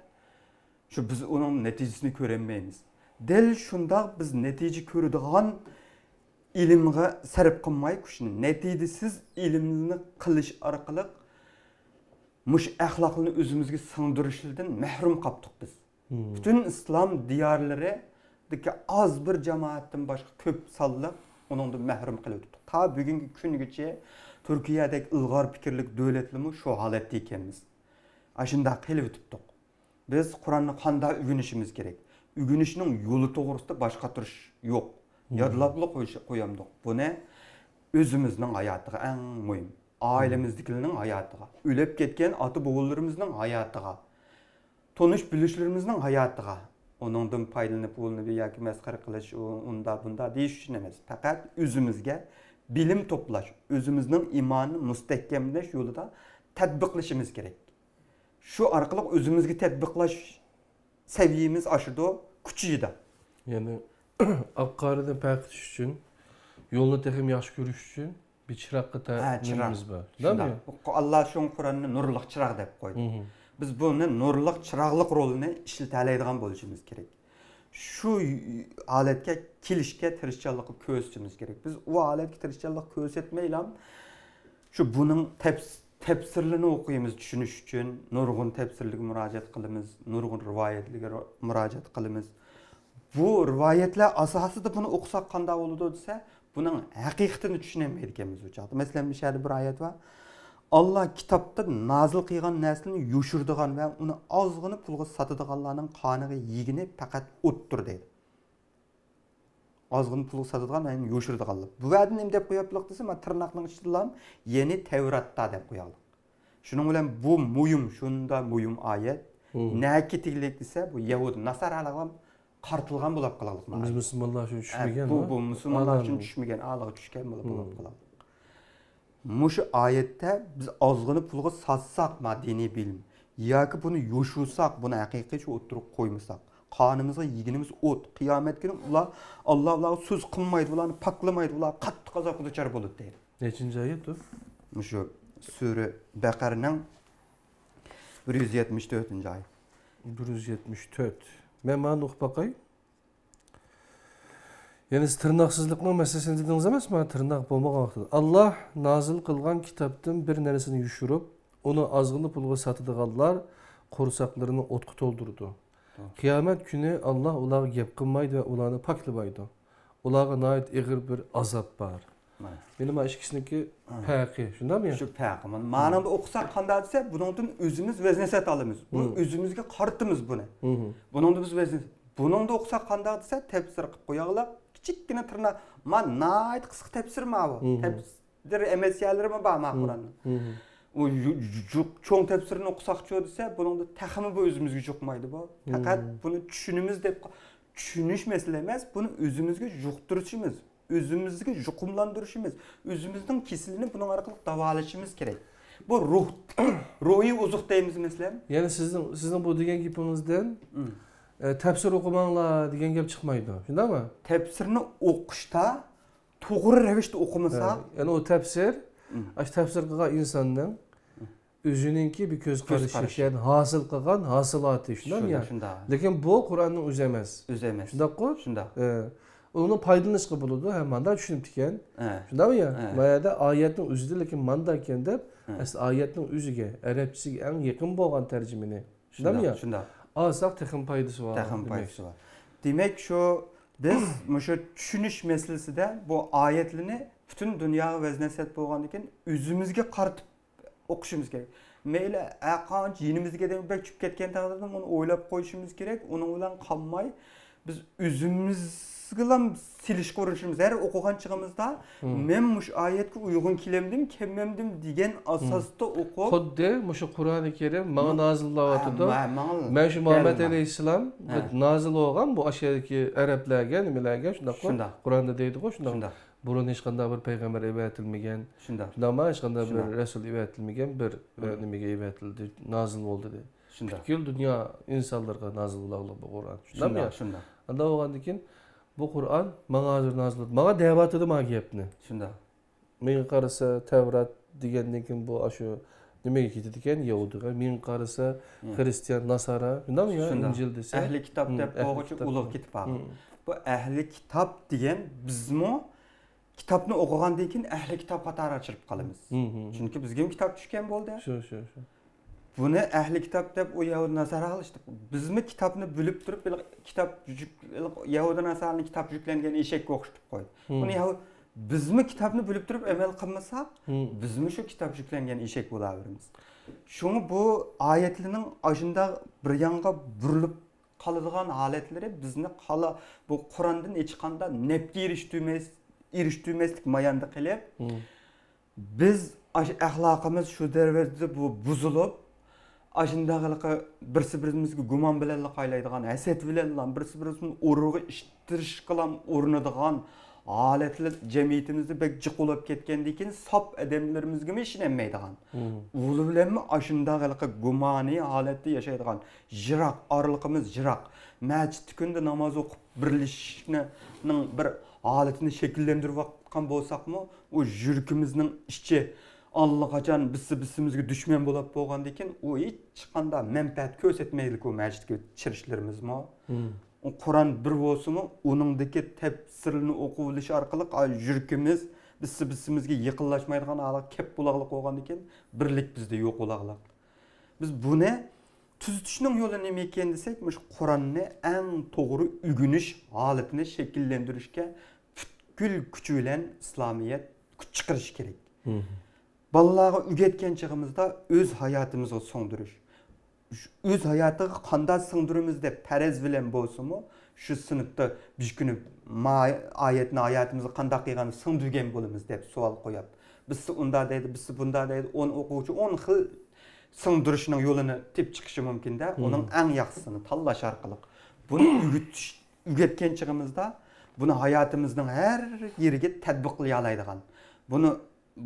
شۇ بىز ئۇنىڭ نەتىجىسىنى كۆرەلمەيمىز. دەل شۇنداق بىز نەتىجە كۆرىدىغان ئىلىمغا سەرپ قىلماي كۈچنى، نەتىجىسىز ئىلىمنى قىلىش ئارقىلىق مۇشۇ ئەخلاقلارنى ئۆزىمىزگە سىڭدۈرۈشلىرىدىن مەھرۇم قاپتۇق بىز. پۈتۈن ئىسلام دىيارلىرىدىكى ئاز بىر جامائەتتىن باشقا كۆپ سانلىق ئۇنىڭدىن مەھرۇم قېلىۋېتىپتۇق. تا بۈگۈنكى كۈنگىچە تۈركىيەدەك ئىلغار پىكىرلىك دۆلەتلىرىمۇ شۇ ھالەتتە ئىكەنمىز. ئاشۇنداق قېلىۋېتىپتۇق. بىز قۇرئاننى قانداق ئۆگىنىشىمىز كېرەك؟ ئۆگىنىشنىڭ يولى توغرىسىدا باش قاتۇرۇش يوق. يادلاپلا قويۇش، قويامدۇق. بۇنى ئۆزىمىزنىڭ ھاياتىغا ئەڭ مۇھىم. ئائىلىمىزدىكىلەرنىڭ ھاياتىغا، ئۆلۈپ كەتكەن ئاتا-بوۋىلىرىمىزنىڭ ھاياتىغا، تونۇش-بىلىشلىرىمىزنىڭ ھاياتىغا، ئۇنىڭدىن پايدىلىنىپ، ئۇنى ياكى مەسخىرە قىلىش، ئۇ-، ئۇندا-بۇندا دېيىش ئۈچۈن ئەمەس. پەقەت ئۆزىمىزگە بىلىم توپلاش، ئۆزىمىزنىڭ ئىمانىنى مۇستەھكەملەش يولىدا تەتبىقلىشىمىز كېرەك. شۇ ئارقىلىق ئۆزىمىزگە تەتبىقلاش سەۋىيىمىز ئاشىدۇ، كۈچىيىدۇ. يەنى ئاق قارىدىن پەرق ئېتىش ئۈچۈن، يولنى تېخىمۇ ياخشى كۆرۈش ئۈچۈن بىر چىراغقا تە-، ھە، چىراغ. نېمىمىز بار. شۇنداق. نېمىمىز بار؟ ئاللا شۇڭا قۇرئاننى نۇرلۇق چىراغ دەپ قويدى. بىز بۇنى نۇرلۇق چىراغلىق رولىنى ئىشلىتەلەيدىغان بولۇشىمىز كېرەك. شۇ ھالەتكە كېلىشكە تىرىشچانلىق كۆرسىتىشىمىز كېرەك. بىز ئۇ ھالەتكە تىرىشچانلىق كۆرسەتمەيلا، شۇ بۇنىڭ تەپس-، تەپسىرلىرىنى ئوقۇيمىز چۈشىنىش ئۈچۈن. نۇرغۇن تەپسىرلەرگە مۇراجىئەت قىلىمىز، نۇرغۇن رىۋايەتلەرگە رو-، مۇراجىئەت قىلىمىز. بۇ رىۋايەتلەر ئاساسىدا بۇنى ئوقۇساق قانداق بولىدۇ دېسە، بۇنىڭ ھەقىقىتىنى چۈشىنەلمەيدىكەنمىز ئۇ چاغدا. مەسىلەن، مۇشۇ يەردە بىر ئايەت بار. ئاللا كىتابتا نازىل قىلغان نەرسىنى يوشۇرىدىغان ۋە ئۇنى ئازغىنا پۇلغا ساتىدىغانلارنىڭ قانىغا يېگىنى پەقەت ئوتتۇر دەيدۇ. ئازغىنا پۇلغا ساتىدىغان، يەنى يوشۇرىدىغانلار. بۇ ۋەدە نېمە دەپ قويۇپلۇق دېسە، مانا تىرناقنىڭ ئىچىدىلا، يەنى تەۋراتتا دەپ قوياقلىق. شۇنىڭ بىلەن بۇ مۇھىم، شۇنداق مۇھىم ئايەت. نەگە كېتىگلىك دېسە، بۇ يەھۇدىي ناسارالارغا قارىتىلغان بولاپ قالاقلىق. بىز مۇسۇلمانلار ئۈچۈن چۈشمىگەن، بۇ، ھە؟ بۇ مۇسۇلمانلار ئۈچۈن چۈشمىگەن، ئالىغا چۈشكەن بولاپ، بولاپ قالاقلىق. مۇشۇ ئايەتتە بىز ئازغىنە پۇلغا ساتساق ما دىنىي بىلىم ياكى بۇنى يوشۇرساق، بۇنى ھەقىقىي شۇ ئوتتۇرىغا قويمىساق، قانىمىزغا يېگىنىمىز ئوت. قىيامەت كۈنى ئۇلار، ئاللا ئۇلارغا سۆز قىلمايدۇ، ئۇلارنى پاكلىمايدۇ، ئۇلار قاتتىق ئازابقا دۇچار بولىدۇ دەيدۇ. نەچچىنچى ئايەت ئۇ؟ مۇشۇ سۈرە بەقەرىنىڭ بىر يۈز يەتمىش تۆتىنچى ئايەت. بىر يۈز يەتمىش تۆت. مەن مانا ئوقۇپ باقاي. يەنى سىز تىرناقسىزلىقنىڭ مەسىلىسىنى دېدىڭىز ئەمەسمۇ؟ تىرناق بولمىغان ۋاقتىدا. ئاللا نازىل قىلغان كىتابتىن بىر نەرسىنى يوشۇرۇپ، ئۇنى ئازغىنا پۇلغا ساتىدىغانلار قورساقلىرىنى ئوتقا تولدۇرىدۇ. قىيامەت كۈنى ئاللا ئۇلارغا گەپ قىلمايدۇ ۋە ئۇلارنى پاكلىمايدۇ. ئۇلارغا ناھايىتى ئېغىر بىر ئازاب بار. مانا. مېنىڭ مانا ئىككىسىنىڭكى پەرقى، شۇنداقمۇ يا؟ شۇ پەرقى. مانا، مانىڭدا ئوقۇساق قانداق دېسە، بۇنىڭدىن ئۆزىمىز ۋەزنەسىھەت ئالىمىز. بۇنى ئۆزىمىزگە قارىتىمىز بۇنى. بۇنىڭدا بىز ۋەزنە-، بۇنىڭدا ئوقۇساق قانداق دېسە، تەپسىر قىلىپ قوياغلىق. كىچىككىنە تىرناق. مانا ناھايىتى قىسقا تەپسىر ماۋۇ. تەپسىر ئەمەس يەرلىرىمۇ بار ما قۇرئاننىڭ. ئۇ يۇ-، يۇ-، چوڭ تەپسىرنى ئوقۇساقچۇ دېسە، بۇنىڭدا تېخىمۇ بۇ ئۆزىمىزگە يۇقمايدۇ بۇ. پەقەت بۇنى چۈشىنىمىز دەپ، چۈشىنىش مەسىلە ئەمەس، بۇنى ئۆزىمىزگە يۇقتۇرۇشىمىز. ئۆزىمىزگە يۇقۇملاندۇرۇشىمىز، ئۆزىمىزنىڭ كېسىلىنى بۇنىڭ ئارقىلىق داۋالىشىمىز كېرەك. بۇ روھ، روھىي ئوزۇق دەيمىز، مەسىلەن. يەنى سىزنىڭ، سىزنىڭ بۇ دېگەن گېپىڭىزدىن، ئە، تەپسىر ئوقۇماڭلار دېگەن گەپ چىقمايدۇ، شۇنداقمۇ؟ تەپسىرنى ئوقۇشتا توغرا رەۋىشتە ئوقۇمىساق. ھە، يەنى ئۇ تەپسىر، ئاشۇ تەپسىر قىلغان ئىنساننىڭ ئۆزىنىڭكى بىر كۆز قارىشى، كۆز قارىشى. ئىكەن، ھاسىل قىلغان ھاسىلاتى، شۇنداقمۇ يا؟ شۇنداق. لېكىن بۇ قۇرئاننىڭ ئۆزى ئەمەس. ئۆزى ئەمەس. شۇنداققۇ؟ شۇنداق. ئە، ئۇنى پايدىلىنىشقا بولىدۇ، ھە، ماندا چۈشىنىپتىكەن. ئە. شۇنداقمۇ يا؟ ئە. ما يەردە ئايەتنىڭ ئۆزىدە، لېكىن ماندا ئىكەن دەپ، ئە، ئەسلى ئايەتنىڭ ئۆزىگە، ئەرەبچىسىگە ئەڭ يېقىن بولغان تەرجىمىنى. شۇنداقمۇ يا؟ شۇنداق. ئالساق تېخىمۇ پايدىسى بار. تېخىمۇ پايدىسى بار. دېمەك، شۇ بىز مۇشۇ چۈشىنىش مەسىلىسىدە بۇ ئايەتلەرنى پۈتۈن دۇنياغا ۋەز نەسىھەت بولغاندىكىن ئۆزىمىزگە قارىتىپ ئوقۇشىمىز كېرەك. مەيلى، ھە، قانچە يېنىمىزدىكى ئادەم بەك چۈشۈپ كەتكەن تەقدىردە ئۇنى ئويلاپ قويۇشىمىز كېرەك. ئۇنىڭ بىلەن قالماي، بىز ئۆزىمىز سىزگىلام سېلىشقا ئۇرۇنۇشىمىز، ھەر ئوقۇغان چېغىمىزدا، مم. مەن مۇشۇ ئايەتكە ئۇيغۇن كېلەمدىم، كەلمەمدىم دېگەن مم. ئاساستا ئوقۇپ، خۇددى مۇشۇ قۇرئانى كەرىم ماڭا مم. نازىللاۋاتىدۇ. ھە، ما-، ماڭا مەن شۇ مۇھەممەد دەل ئەلەيھىسسالام ھە. نازىل بولغان بۇ ئاشۇ يەردىكى ئەرەبلەرگە، نېمىلەرگە، شۇنداققۇ؟ شۇنداق. قۇرئاندا دەيدىغۇ، شۇنداق. شۇنداق. بۇرۇن ھېچقانداق بىر پەيغەمبەر ئەۋەتىلمىگەن. شۇنداق. شۇنداقما؟ ھېچقانداق بىر شۇنداق. رەسۇل ئەۋەتىلمىگەن بىر، ئە، مم. نېمىگە ئەۋەتىلدى، نازىل بولدى دېدى. شۇنداق. پۈتكۈل دۇنيا ئىنسانلىرىغا نازىل بولغانلىق بۇ قۇرئان. شۇنداقمۇ؟ شۇنداق، شۇنداق. ئانداق بولغاندىن كېيىن، بۇ قۇرئان ماڭا ھازىر نازىل بولدى. ماڭا دەۋاتىدۇ ما گەپنى. شۇنداق. مېڭە قارىسا، تەۋرات دېگەندىن كېيىن بۇ ئاشۇ نېمىگە كېتىدىكەن، يەھۇدىيغا. مېڭە قارىسا، مم. خرىستىيان، ناسارا. شۇنداقمۇ يا؟ شۇنداق. ئىنجىل دېسە. ئەھلى كىتاب مم، دەپ ئەھلى بولغۇچە كىتاب. ئۇلۇغ كېتىپ بارغان. مم. بۇ ئەھلى كىتاب دېگەن بىزمۇ كىتابنى ئوقۇغاندىن كېيىن ئەھلى كىتاب قاتارىغا چىرىپ قالىمىز. مم، مم، مم. چۈنكى بىزگىمۇ كىتاب چۈشكەن بولدى. شۇ، شۇ، شۇ. بۇنى ئەھلى كىتاب دەپ ئۇ يەھۇدىي ناسارا قىلىشتى. بىزمۇ كىتابنى بىلىپ تۇرۇپ، بىر كىتاب يۈك-، يەھۇدىي ناسارانى كىتاب يۈكلەنگەن ئېشەككە ئوخشىتىپ قويدى. مم. بۇنى يەھۇ-، بىزمۇ كىتابنى بىلىپ تۇرۇپ ئەمەل قىلمىساق، مم. بىزمۇ شۇ كىتاب يۈكلەنگەن ئېشەك بولاۋېرىمىز. شۇڭا بۇ ئايەتلەرنىڭ ئاشۇنداق بىر يانغا بۇرۇلۇپ قالىدىغان ھالەتلىرى بىزنى قالا-، بۇ قۇراندىن ئېيتقاندا نەپكە ئېرىشتۈرمەس-، ئېرىشتۈرمەسلىك ماياندا قىلىپ، مم. بىز ئاشۇ ئەخلاقىمىز شۇ دەرىجىدە بۇ بۇزۇلۇپ، ئاشۇنداق ھېلىقى بىرسى بىرىمىزگە گۇمان بىلەنلا قايلايدىغان، ھەسەت بىلەنلا، بىرسى بىرسىنى ئورىغا ئىتتىرىشقىلا ئۇرۇنىدىغان ھالەتلەر جەمئىيىتىمىزدە بەك جىق بولۇپ كەتكەندىن كېيىن، ساپ ئادەملىرىمىزگىمۇ ئىشىنەلمەيدىغان. مم. ئۇلار بىلەنمۇ ئاشۇنداق ھېلىقى گۇمانىي ھالەتتە ياشايدىغان، يىراق، ئارىلىقىمىز يىراق. مەسچىتتە كۈندە ناماز ئوقۇپ بىرلىشىشنىڭ بىر ھالىتىنى شەكىللەندۈرۈۋاتقان بولساقمۇ، ئۇ يۈرىكىمىزنىڭ ئىچى ئاللىقاچان بىرسى بىرسىمىزگە دۈشمەن بولۇپ بولغاندىن كېيىن، ئۇ ھېچقانداق مەنپەئەت كۆرسەتمەيدىكۇ مەسچىتكە چىرىشلىرىمىزمۇ. مم. ئۇ قۇرئان بىر بولسىمۇ، ئۇنىڭدىكى تەپسىرلىرىنى ئوقۇۋېلىش ئارقىلىق، ئا، يۈرىكىمىز بىرسى بىرسىمىزگە يېقىنلاشمايدىغان ھالغا كەپ بولاغلىق بولغاندىن كېيىن، بىرلىك بىزدە يوق بولاغلىق. بىز بۇنى تۈزىتىشنىڭ يولى نېمە ئىكەن دېسەك، مۇشۇ قۇرئاننى ئەڭ توغرا ئۆگىنىش ھالىتىنى شەكىللەندۈرۈشكە پۈتكۈل كۈچى بىلەن ئىسلامىيەت كۈچ چىقىرىشى كېرەك. مم. بالىلارغا ئۆگەتكەن چېغىمىزدا ئۆز ھاياتىمىزغا سىڭدۈرۈش. ئۆز ھاياتىغا قانداق سىڭدۈرىمىز دەپ پەرەز بىلەن بولسىمۇ، شۇ سىنىپتا بىر كۈنى ما ئايەتنى ھاياتىمىزغا قانداق قىلغاندا سىڭدۈرگەن بولىمىز دەپ سوئال قويۇپ، بىرسى ئۇنداق دەيدۇ، بىرسى بۇنداق دەيدۇ، ئون ئوقۇغۇچى ئون خىل سىڭدۈرۈشنىڭ يولىنى تېپىپ چىقىشى مۇمكىن-دە، مم. ئۇنىڭ ئەڭ ياخشىسىنى تاللاش ئارقىلىق. بۇنى ئۆگىتىش، ئۆگەتكەن چېغىمىزدا، بۇنى ھاياتىمىزنىڭ ھەر يېرىگە تەتبىقلىيالايدىغان، بۇنى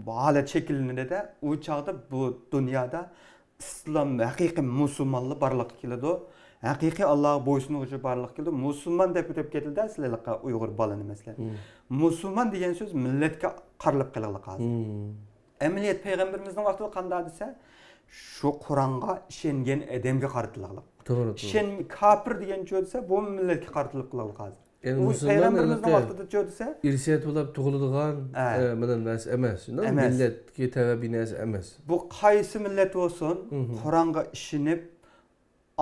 بۇ ھالەت شەكىللىنىدۇ-دە، ئۇ چاغدا بۇ دۇنيادا ئىسلام، ھەقىقىي مۇسۇلمانلار بارلىققا كېلىدۇ. ھەقىقىي ئاللاغا بويسۇنغۇچى بارلىققا كېلىدۇ. مۇسۇلمان دەپ ئۆتۈپ كېتىلدى، سىلەرلىكقا ئۇيغۇر بالىنى، مەسىلەن. مم. مۇسۇلمان دېگەن سۆز مىللەتكە قارىلىپ قېلىغلىق ھازىر. مم. ئەمەلىيەت پەيغەمبىرىمىزنىڭ ۋاقتىدا قانداق دېسە، شۇ قۇرئانغا ئىشەنگەن ئادەمگە قارىتىلغلىق. توغرا، توغرا. ئىشەن-، كاپىر دېگەن چۆ دېسە، بۇ مىللەتكە قارىتىلىپ قېلىغلىق ھازىر. يەنى ئۇ مۇسۇلمان پەيغەمبىرىمىزنىڭ ئەلۋەتتە ۋاقتىدا چۆ دېسە، ئىرسىيەت بولۇپ تۇغۇلىدىغان، ھە. ئە، مانا نەرسە ئەمەس. شۇنداق، ئەمەس. مىللەتكە تەۋە بىر نەرسە ئەمەس. بۇ قايسى مىللەت بولسۇن، مم. قۇرئانغا ئىشىنىپ،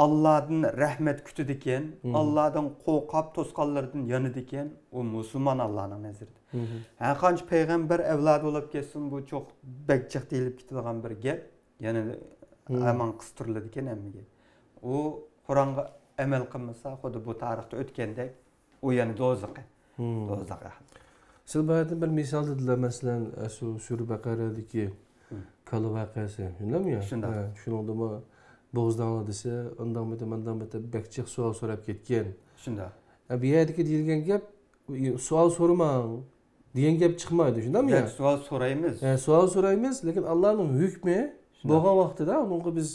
ئاللادىن رەھمەت كۈتىدىكەن، مم. ئاللادىن قورقۇپ، توسقانلىرىدىن يانىدىكەن، ئۇ مۇسۇلمان ئاللانىڭ نەزىرىدە. مم. ھەرقانچە پەيغەمبەر ئەۋلادى بولۇپ كەتسۇن، بۇ چوق بەك جىق دېيىلىپ كېتىدىغان بىر گەپ. يەنە مم. ھامان قىستۇرۇلىدىكەن ھەممىگە. ئۇ قۇرئانغا ئەمەل قىلمىسا، خۇددى بۇ تارىختا ئۆتكەندەك، ئۇ يەنە دوزىخى. مم. دوزاخ ئەھلى. سىز باياتىن بىر مىسال دېدىلەر، مەسىلەن، ئەسۇ سۈرە بەقەرەدىكى مم. كالا ۋەقەسى، شۇنداقمۇ يا؟ شۇنداق. ھە، شۇنىڭدىمۇ بوغۇزداڭلار دېسە، ئانداقمىدى، مانداقمىدى، بەك جىق سوئال سوراپ كەتكەن. شۇنداق. ھە، بۇ يەردىكى دېيىلگەن گەپ، سوئال سورىماڭ دېگەن گەپ چىقمايدۇ، شۇنداقمۇ يا؟ بەك سوئال سورايمىز. ھە، سوئال سورايمىز، لېكىن ئاللانىڭ ھۆكمى شۇنداق. بولغان ۋاقتىدا، ئۇنىڭغا بىز،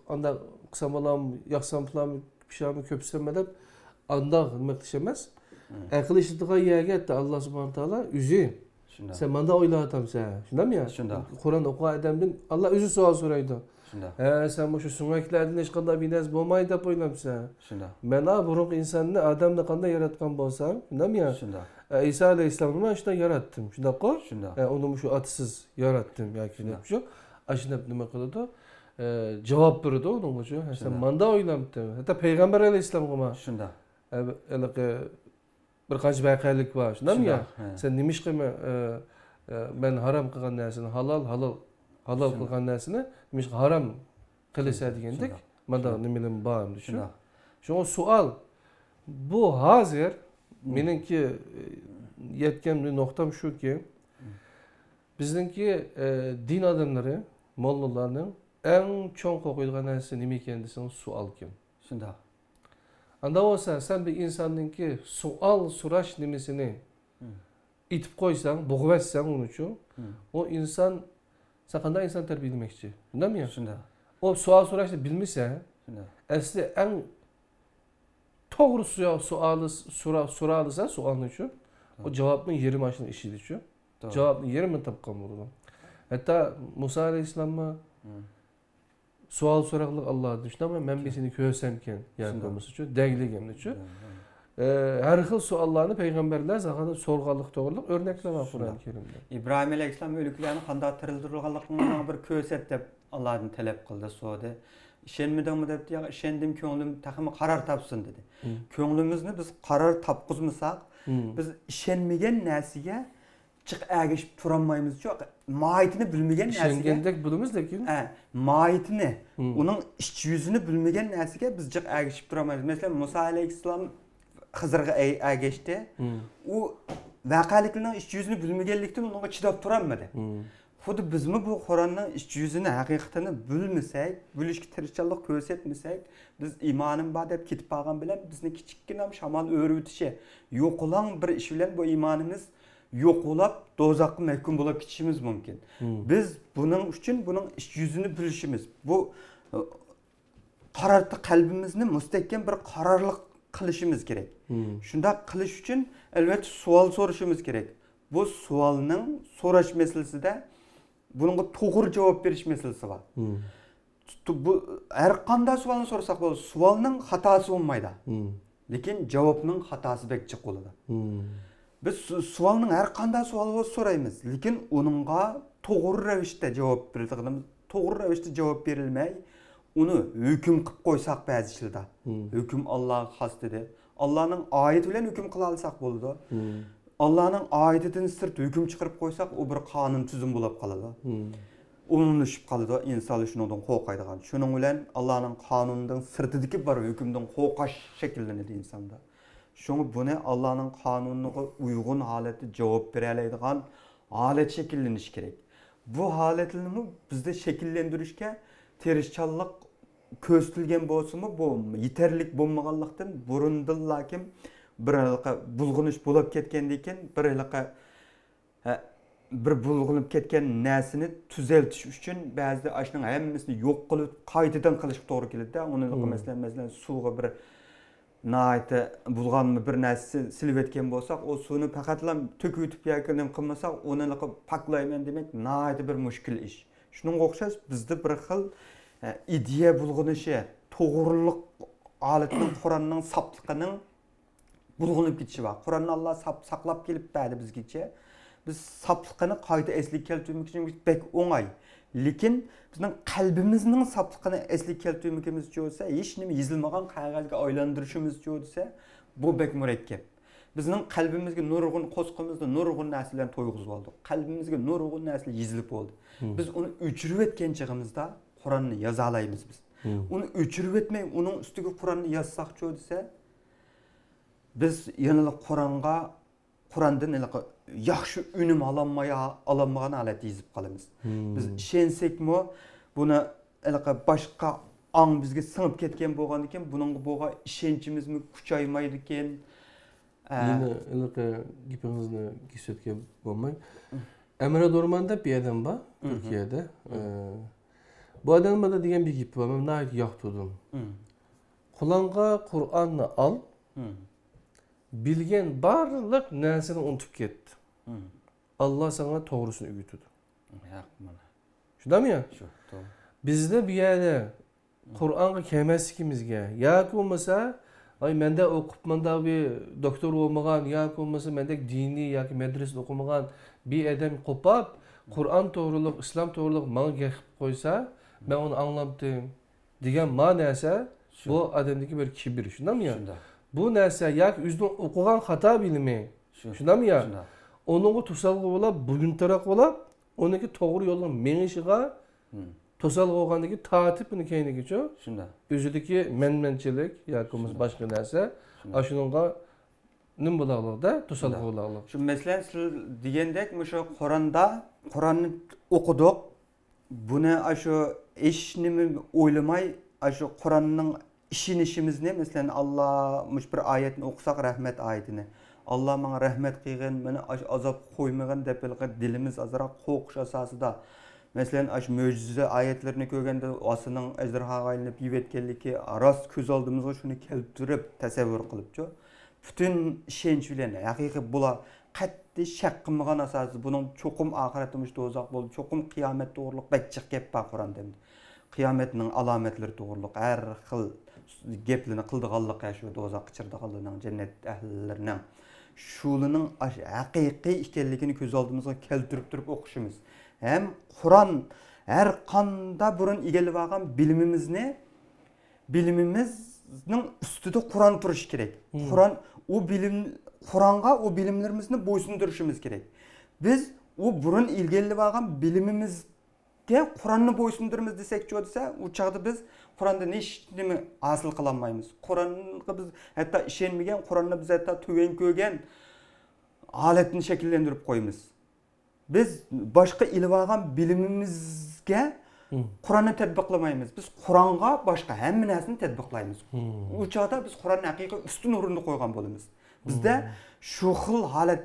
ئانداق قىلسام بولاممۇ، ياقسام پۇلانمۇ، پىشامۇ كۆپسەممۇ دەپ، ئانداق نېمە قىلىش ئەمەس. مم. ئەقىل ئىشلىتىدىغان يەرگە ھەتتا ئاللا سۇبھانە تائالا ئۆزى، شۇنداق. سەن مانداق ئويلاۋاتامسەن، شۇنداقمۇ يا؟ شۇنداق. قۇرئان ئوقۇغان ئادەمدىن ئاللا ئۆزى سوئال سورايدۇ. شۇنداق. ھە، سەن مۇشۇ سۆڭەكلەردىن ھېچقانداق بىر نەرسە بولمايدۇ دەپ ئويلامسەن؟ شۇنداق. مەن ئا بۇرۇنقى ئىنساننى، ئادەمنى قانداق ياراتقان بولسام، شۇنداقمۇ يا؟ شۇنداق. ئە، ئىسا ئەلەيھىسسالامنى مانا شۇنداق ياراتتىم، شۇنداققۇ؟ شۇنداق. ئە، ئۇنى مۇشۇ ئاتىسىز ياراتتىم ياكى شۇنداق. دەپ شۇ، ئاشۇنداق نېمە قىلىدۇ؟ ئە، جاۋاب بېرىدۇ ئۇنىڭغا شۇ. ھە، سەن شۇنداق. مانداق ئويلامتىڭ. ھەتتا پەيغەمبەر ئەلەيھىسسالامغىمۇ. شۇنداق. ئە، ھېلىقى بىر قانچە ۋەقەلىك بار، شۇنداقمۇ يا؟ شۇنداق، ھە. سەن نېمىشقا مەن، ئە، ئە، مەن ھارام قىلغان نەرسىنى ھالال، ھالال، ھالال شۇنداق. قىلغان نەرسىنى نېمىشقا ھارام قىلىسەن شۇنداق، دېگەندەك، شۇنداق. مانداق شۇنداق. نېمىلىرىم بار ئەمدى شۇ. شۇنداق. شۇڭا سوئال، بۇ ھازىر مېنىڭكى، ئە، يەتكەن بىر نۇقتام شۇكى، بىزنىڭكى، ئە، دىن ئادەملىرى، موللىلارنىڭ ئەڭ چوڭ قورقىدىغان نەرسىسى نېمە ئىكەن دېسەڭ، سوئالكەن. شۇنداق. ئاندا بولسا، سەن بىر ئىنساننىڭكى سوئال سوراش نېمىسىنى ئېتىپ قويساڭ، بوغۇۋەتسەڭ ئۇنى ئۈچۈن، ئۇ ئىنسان، سەن قانداق ئىنسان تەربىيەلىمەكچى؟ شۇنداقمۇ يا؟ شۇنداق. ئۇ سوئال سوراشنى بىلمىسە، شۇنداق. ئەسلى ئەڭ توغرا سوئالى سورالىسا سوئالنى ئۈچۈن، ئۇ جاۋابنىڭ يېرىمى ئاشۇنىڭ ئىشىدىچۇ. جاۋابنىڭ يېرىمىنى تاپقان بولىدۇ. ھەتتا مۇسا ئەلەيھىسسالاممۇ سوئال سوراقلىق ئاللادىن، شۇنداقمۇ؟ مەن بىر سېنى كۆرسەمكەن، يا بولمىسىچۇ، دەگلىگەننىچۇ. ھە، ھە. ئە، ھەر خىل سوئاللارنى پەيغەمبەرلەر زاخاندا سورغانلىقى توغرىلىق ئۆرنەكلەر بار قۇرئان كەرىمدە. ئىبراھىم ئەلەيھىسسالام ئۆلۈكلەرنى قانداق تىرىلدۈرىدىغانلىقىڭنى ماڭا بىر كۆرسەت دەپ ئاللادىن تەلەپ قىلدى، سورىدى. ئىشەنمىدىڭمۇ دەپتۇ، ياق، ئىشەندىم، كۆڭلۈم تېخىمۇ قارار تاپسۇن دېدى. كۆڭلىمىزنى بىز قارار تاپقۇزمىساق، بىز ئىشەنمىگەن نەرسىگە جىق ئەگىشىپ تۇرالمايمىزچۇ، ماھىيىتىنى بىلمىگەن نەرسىگە. ئىشەنگەندەك بولىمىز لېكىن. ھە، ماھىيىتىنى، ئۇنىڭ ئىچ يۈزىنى بىلمىگەن نەرسىگە بىز جىق ئەگىشىپ تۇرالمايمىز. مەسىلەن، مۇسا ئەلەيھىسسالام خىزىرغا ئەگەشتى. ئۇ ۋەقەلىكلەرنىڭ ئىچ يۈزىنى بىلمىگەنلىكتىن ئۇنىڭغا چىداپ تۇرالمىدى. خۇددى بىزمۇ بۇ قۇرئاننىڭ ئىچ يۈزىنى، ھەقىقىتىنى بىلمىسەك، بىلىشكە تىرىشچانلىق كۆرسەتمىسەك، بىز ئىمانىم بار دەپ كېتىپ قالغان بىلەن بىزنى كىچىككىنە شامال ئۆرۈۋېتىشى، يوقىلاڭ بىر ئىش بىلەن بۇ ئىمانىمىز يوقلاپ، دوزاخقا مەھكۇم بولۇپ كېتىشىمىز مۇمكىن. بىز بۇنىڭ ئۈچۈن بۇنىڭ ئىچ يۈزىنى بىلىشىمىز، بۇ، ئە، قارارتى قەلبىمىزنى مۇستەھكەم بىر قارارلىق قىلىشىمىز كېرەك. شۇنداق قىلىش ئۈچۈن، ئەلۋەتتە، سوئال سورىشىمىز كېرەك. بۇ سوئالنىڭ سوراش مەسىلىسىدە بۇنىڭغا توغرا جاۋاب بېرىش مەسىلىسى بار. تۇ-، بۇ ھەر قانداق سوئالنى سورىساق بولىدۇ. سوئالنىڭ خاتاسى بولمايدۇ. لېكىن جاۋابنىڭ خاتاسى بەك جىق بولىدۇ. بىز سو-، سوئالنىڭ ھەر قانداق سوئال بولسا سورايمىز. لېكىن ئۇنىڭغا توغرا رەۋىشتە جاۋاب بېرىدىغىنىمىز، توغرا رەۋىشتە جاۋاب بېرىلمەي، ئۇنى ھۆكۈم قىلىپ قويساق بەزى ئىشلاردا. ھۆكۈم ئاللاغا خاس دېدى. ئاللانىڭ ئايىتى بىلەن ھۆكۈم قىلالىساق بولىدۇ. ئاللانىڭ ئايىتىدىن سىرت ھۆكۈم چىقىرىپ قويساق، ئۇ بىر قانۇن تۈزۈم بولۇپ قالىدۇ. ئومۇملىشىپ قالىدۇ، ئىنسانلار شۇنىڭدىن قورقايدىغان. شۇنىڭ بىلەن ئاللانىڭ قانۇنىنىڭ سىرتىدىكى بىر ھۆكۈمدىن قورقۇش شەكىللىنىدۇ ئىنساندا. شۇڭا بۇنى ئاللانىڭ قانۇنىغا ئۇيغۇن ھالەتتە جاۋاب بېرەلەيدىغان ھالەت شەكىللىنىشى كېرەك. بۇ ھالەتلىرىمۇ بىزدە شەكىللەندۈرۈشكە تىرىشچانلىق كۆرسىتىلگەن بولسىمۇ، بۇ يېتەرلىك بولمىغانلىقتىن، بۇرۇندىنلا كىم بىر ھېلىقى بۇلغىنىش بولۇپ كەتكەندىن كېيىن، بىر ھېلىقى، ھە، بىر بۇلغىنىپ كەتكەن نەرسىنى تۈزەلتىش ئۈچۈن بەزىدە ئاشۇنىڭ ھەممىسىنى يوق قىلىپ، قايتىدىن قىلىشقا توغرا كېلىدىدە. ئۇنى ھېلىقى، مەسىلەن، مەسىلەن، سۇغا بىر ناھايىتى بۇلغانما بىر نەرسە سېلىۋەتكەن بولساق، ئۇ سۇنى پەقەتلا تۆكۈۋېتىپ ياكى نېمە قىلمىساق، ئۇنى قىلىپ پاكلايمەن دېمەك ناھايىتى بىر مۈشكۈل ئىش. شۇنىڭغا ئوخشاش بىزدە بىر خىل، ئە، ئىدىيە بۇلغىنىشى، توغرىلىق ھالىتىنىڭ، قۇرئاننىڭ ساپلىقىنىڭ بۇلغىنىپ كېتىشى بار. قۇرئاننى ئاللا ساپ ساقلاپ كېلىپ بەردى بىزگىچە. بىز ساپلىقىنى قايتا ئەسلىگە كەلتۈرمەك ئۈچۈن بەك ئوڭاي. لېكىن بىزنىڭ قەلبىمىزنىڭ ساپلىقىنى ئەسلىگە كەلتۈرمىكىمىزچۇ دېسە، ھېچنېمە يېزىلمىغان قەغەزگە ئايلاندۇرۇشىمىزچۇ دېسە، بۇ بەك مۇرەككەپ. بىزنىڭ قەلبىمىزگە نۇرغۇن، قورسىقىمىزدا نۇرغۇن نەرسىلەرنى تويغۇزۇۋالدۇق. قەلبىمىزگە نۇرغۇن نەرسىلەر يېزىلىپ بولدى. بىز ئۇنى ئۆچۈرۈۋەتكەن چېغىمىزدا قۇرئاننى يازالايمىز بىز. ئۇنى ئۆچۈرۈۋەتمەي، ئۇنىڭ ئۈستىگە قۇرئاننى يازساقچۇ دېسە، بىز يەنىلا قۇرئانغا قۇرئاندىن ھېلىقى ياخشى ئۈنۈم ئالالماي، ئالالمىغان ھالەتتە يېزىپ قالىمىز. بىز ئىشەنسەكمۇ، بۇنى ھېلىقى باشقا ئاڭ بىزگە سىڭىپ كەتكەن بولغاندىكىن، بۇنىڭغا بولغان ئىشەنچىمىزمۇ كۈچەيمەيدىكەن. ئە. يەنە ھېلىقى گېپىڭىزنى كېسىۋەتكەن بولماي. ئەمرە دورمان دەپ بىر ئادەم بار، تۈركىيەدە. ئە، بۇ ئادەمنىڭ مانا دېگەن بىر گېپى بار، مەن ناھايىتى ياقتۇردۇم. قولۇڭغا قۇرئاننى ئال، بىلگەن بارلىق نەرسىنى ئۇنتۇپ كەت. ئاللا ساڭا توغرىسىنى ئۆگىتىدۇ. ھەق، مانا. شۇنداقمۇ يا؟ شۇ، توغرا. بىزدە بۇ يەردە قۇرئانغا كەلمەسلىكىمىزگە ياكى بولمىسا، ئاي، مەندە ئوقۇپ مۇنداق بىر دوكتور بولمىغان ياكى بولمىسا مەندەك دىنىي ياكى مەدرىسىدە ئوقۇمىغان بىر ئادەم قوپاپ، قۇرئان توغرۇلۇق، ئىسلام توغرۇلۇق ماڭا گەپ قىلىپ قويسا، مەن ئۇنى ئاڭلامتىم. دېگەن ما نەرسە، شۇ. بۇ ئادەمدىكى بىر كىبىر، شۇنداقمۇ يا؟ شۇنداق. بۇ نەرسە ياكى ئۆزىنىڭ ئوقۇغان خاتا بىلىمى، شۇ. شۇنداقمۇ يا؟ شۇنداق. ئۇنىڭغا توسالغۇ بولاپ، بويۇنتۇراق بولاپ، ئۇنىڭكى توغرا يولغا مېڭىشىغا توسالغۇ بولغاندىكى تارتىپ ئۇنى كەينىگىچۇ. شۇنداق. ئۆزىدىكى مەنمەنچىلىك ياكى بولمىسا شۇنداق. باشقا نەرسە، شۇنداق. ئاشۇنىڭغا نېمە بولاغلىق-دە، توسالغۇ بولاغلىق. شۇ، مەسىلەن، سىز دېگەندەك، مۇشۇ قۇرئاندا، قۇرئاننى ئوقۇدۇق. بۇنى ئاشۇ ھېچ نېمە ئويلىماي، ئاشۇ قۇرئاننىڭ ئىشىنىشىمىزنى، مەسىلەن، ئاللا، مۇشۇ بىر ئايەتنى ئوقۇساق، رەھمەت ئايىتىنى، «ئاللا ماڭا رەھمەت قىلغىن، مېنى ئاشۇ ئازابقا قويمىغىن» دەپ، ھېلىقى دىلىمىز ئازراق قورقۇش ئاساسىدا، مەسىلەن، ئاشۇ مۆجىزە ئايەتلىرىنى كۆرگەندە، ئاسىنىڭ ئەجدىھاغا ئايلىنىپ يېۋەتكەنلىكى، راست كۆز ئالدىمىزغا شۇنى كەلتۈرۈپ، تەسەۋۋۇر قىلىپچۇ، پۈتۈن ئىشەنچ بىلەن، ھەقىقىي بۇلار قەتئىي شەك قىلمىغان ئاساسىدا، بۇنىڭ چوقۇم ئاخىرەتتە مۇشۇ دوزاخ بولىدۇ، چوقۇم قىيامەت توغرۇلۇق بەك جىق گەپ بار قۇرئاندا. قىيامەتنىڭ ئالامەتلىرى توغرۇلۇق ھەر خىل گەپلىرىنى قىلىدىغانلىقى، شۇ دوزاخقا چىرىدىغانلىرىنىڭ، جەننەت ئەھلىلىرىنىڭ، شۇلىرىنىڭ ئاش-، ھەقىقىي ئىكەنلىكىنى كۆز ئالدىمىزغا كەلتۈرۈپ تۇرۇپ ئوقۇشىمىز. ھەم قۇرئان ھەر قاندا بۇرۇن ئىگىلىۋالغان بىلىمىمىزنى، بىلىمىمىزنىڭ ئۈستىدە قۇرئان تۇرۇشى كېرەك. مم. قۇرئان، ئۇ بىلىم، قۇرئانغا ئۇ بىلىملىرىمىزنى بويسۇندۇرۇشىمىز كېرەك. بىز ئۇ بۇرۇن ئىگىلىۋالغان بىلىمىمىزگە قۇرئاننى بويسۇندۇرىمىز دېسەكچۇ دېسە، ئۇ چاغدا بىز قۇرئاندىن ھېچ نېمە ھاسىل قىلالمايمىز. قۇرئانغا بىز ھەتتا ئىشەنمىگەن، قۇرئاننى بىز ھەتتا تۆۋەن كۆرگەن ھالەتنى شەكىللەندۈرۈپ قويىمىز. بىز باشقا ئېلىۋالغان بىلىمىمىزگە مم. قۇرئاننى تەتبىقلىمايمىز. بىز قۇرئانغا باشقا ھەممە نەرسىنى تەتبىقلايمىز. مم. ئۇ چاغدا بىز قۇرئاننى ھەقىقىي ئۈستۈن ئورۇندا قويغان بولىمىز. بىزدە مم. شۇ خىل ھالەت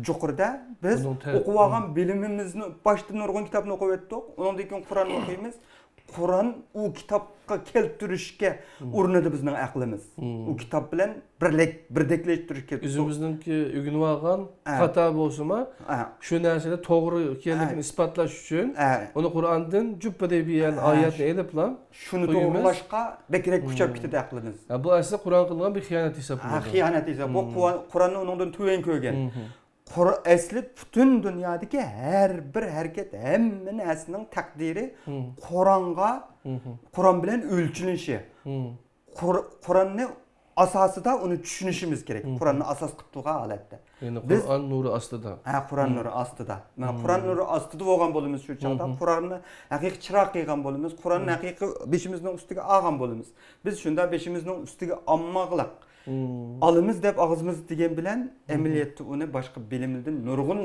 يۇقىرىدا بىز ئۇنىڭ تە-، ئوقۇۋالغان مم. بىلىمىمىزنى، باشتا نۇرغۇن كىتابنى ئوقۇۋەتتۇق، ئۇنىڭدىن كېيىن قۇرئاننى ئوقۇيمىز. قۇرئان ئۇ كىتابقا كەلتۈرۈشكە مم. ئۇرۇنىدۇ بىزنىڭ ئەقلىمىز. مم. ئۇ كىتاب بىلەن بىرلەك-، بىردەكلەشتۈرۈشكە. ئۆزىمىزنىڭكى ئۆگىنىۋالغان ھە. خاتا بولسىمۇ، ھە. شۇ نەرسىنى توغرا ئىكەنلىكىنى ھە. ئىسپاتلاش ئۈچۈن ھە. ئۇنى قۇرئاندىن جۈپپىدەك بىر ھە. ئايەتنى ئېلىپلا شۇنى قويىمىز. توغرىلاشقا بەكرەك كۈچەپ مم. كېتىدۇ ئەقلىمىز. ھە، بۇ ئەسلى قۇرئان قىلغان بىر خىيانەت ھېسابلىنىدۇ. ھە، خىيانەت ھېساب. بۇ مم. قۇ-، قۇرئاننى ئۇنىڭدىن تۆۋەن كۆرگەن. مم. قۇر-، ئەسلى پۈتۈن دۇنيادىكى ھەر بىر ھەرىكەت، ھەممە نەرسىنىڭ تەقدىرى مم. قۇرئانغا، مم. قۇرئان بىلەن ئۆلچىنىشى. مم. قۇر-، قۇرئاننى ئاساسىدا ئۇنى چۈشىنىشىمىز كېرەك. مم. قۇرئاننى ئاساس قىلىپ تۇرغان ھالەتتە. يەنى بىز قۇرئان نۇرى ئاستىدا. ھە، قۇرئان مم. نۇرى ئاستىدا. مانا مم. قۇرئان نۇرى ئاستىدا بولغان بولىمىز شۇ چاغدا. مم. قۇرئاننى ھەقىقىي چىراغ قىلغان بولىمىز. قۇرئاننى مم. ھەقىقىي بېشىمىزنىڭ ئۈستىگە ئالغان بولىمىز. بىز شۇنداق بېشىمىزنىڭ ئۈستىگە ئالماقلىق. مم. ئالىمىز دەپ ئاغزىمىزدا دېگەن بىلەن، مم. ئەمەلىيەتتە ئۇنى باشقا بىلىمدىن نۇرغۇن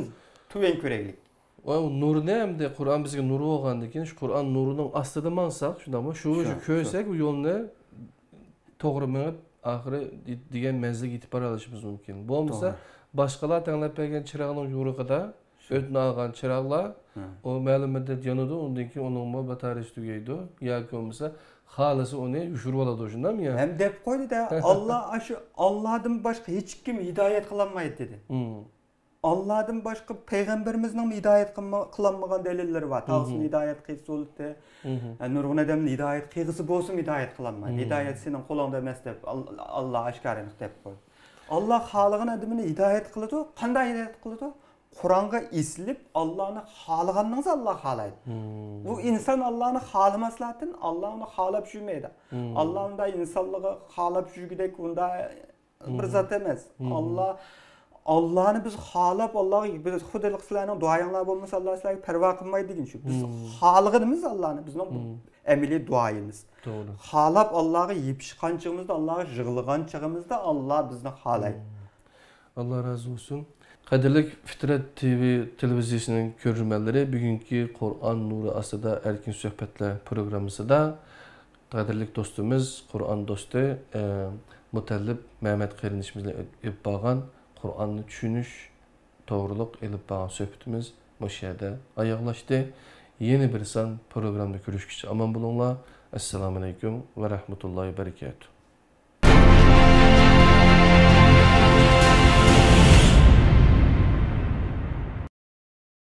تۆۋەن كۆرەيلىك. ۋە نۇرنى ئەمدى قۇرئان بىزگە نۇر بولغاندىن كېيىن، شۇ قۇرئان نۇرىنىڭ ئاستىدا ماڭساق، شۇنداقمۇ؟ شۇ، شۇ، شۇ كۆرسەك، شۇ. بۇ يولنى توغرا مېڭىپ، ئاخىرى دېگەن مەنزىلگە يېتىپ بارالىشىمىز مۇمكىن. بولمىسا، توغرا. باشقىلار تەڭلەپ بەرگەن چىراغنىڭ يورۇقىدا شۇ. ئۆتنە ئالغان چىراغلار، ھە. ئۇ مەلۇم مۇددەت يانىدۇ، ئۇندىن كېيىن ئۇنىڭمۇ باتارېيىسى تۈگەيدۇ. ياكى بولمىسا، خالىسا ئۇنى يوشۇرۇۋالىدۇ، شۇنداقمۇ يا؟ ھەم دەپ قويدى-دە، ئاللا، ئاشۇ ئاللادىن باشقا ھېچكىم ھىدايەت قىلالمايدۇ، دېدى. مم. ئاللادىن باشقا پەيغەمبىرىمىزنىڭمۇ ھىدايەت قىلما-، قىلالمىغان دەلىللىرى بار. مم. تاغىسىنى ھىدايەت قىلسا بولدى. مم. ھە، نۇرغۇن ئادەمنى ھىدايەت قىلغۇسى بولسىمۇ ھىدايەت قىلالمايدۇ. مم. ھىدايەت سېنىڭ قولۇڭدا ئەمەس دەپ، ئال-، ئاللا ئاشكارا ئېنىق دەپ قويدى. ئاللا خالىغان ئادىمىنى ھىدايەت قىلىدۇ. قانداق ھىدايەت قىلىدۇ؟ قۇرئانغا ئېسىلىپ، ئاللانى خالىغاننىڭىزدا ئاللا خالايدۇ. مم. بۇ ئىنسان ئاللانى خالىماسلاردىن، ئاللا ئۇنى خالاپ يۈرمەيدۇ. مم. ئاللا ئۇنداق ئىنسانلارغا خالاپ يۈرگۈدەك ئۇنداق بىر مم. زات ئەمەس. مم. ئاللا، ئاللانى بىز خالاپ، ئاللاغا بىز خۇددى سىلەرنىڭ دۇئايىڭلار بولمىسا، ئاللا سىلەرگە پەرۋا قىلمايدۇ دېگەن شۇ. بىز مم. خالىغىنىمىز ئاللانى، بىزنىڭ مم. ئەمەلىي دۇئايىمىز. توغرا. خالاپ ئاللاغا يېپىشقان چېغىمىزدا، ئاللاغا يىغلىغان چېغىمىزدا ئاللا بىزنى خالايدۇ. مم. ئاللا رازى بولسۇن. قەدىرلىك فىترەت تىۋى تېلېۋىزىيىسىنىڭ كۆرۈرمەنلىرى، بۈگۈنكى قۇرئان نۇرى ئاستىدا ئەركىن سۆھبەتلەر پروگراممىسىدا قەدىرلىك دوستىمىز، قۇرئان دوستى، ئە، مۇتەللىپ مەمەت قېرىندىشىمىز بىلەن ئېلىپ بارغان قۇرئاننى چۈشىنىش توغرۇلۇق ئېلىپ بارغان سۆھبىتىمىز مۇشۇ يەردە ئاياغلاشتى. يەنە بىر سان پروگراممىدا كۆرۈشكىچە ئامان بولۇڭلار. ئەسسالامۇئەلەيكۇم ۋە رەھمەتۇللاھى ۋە بەرىكاتۇھ.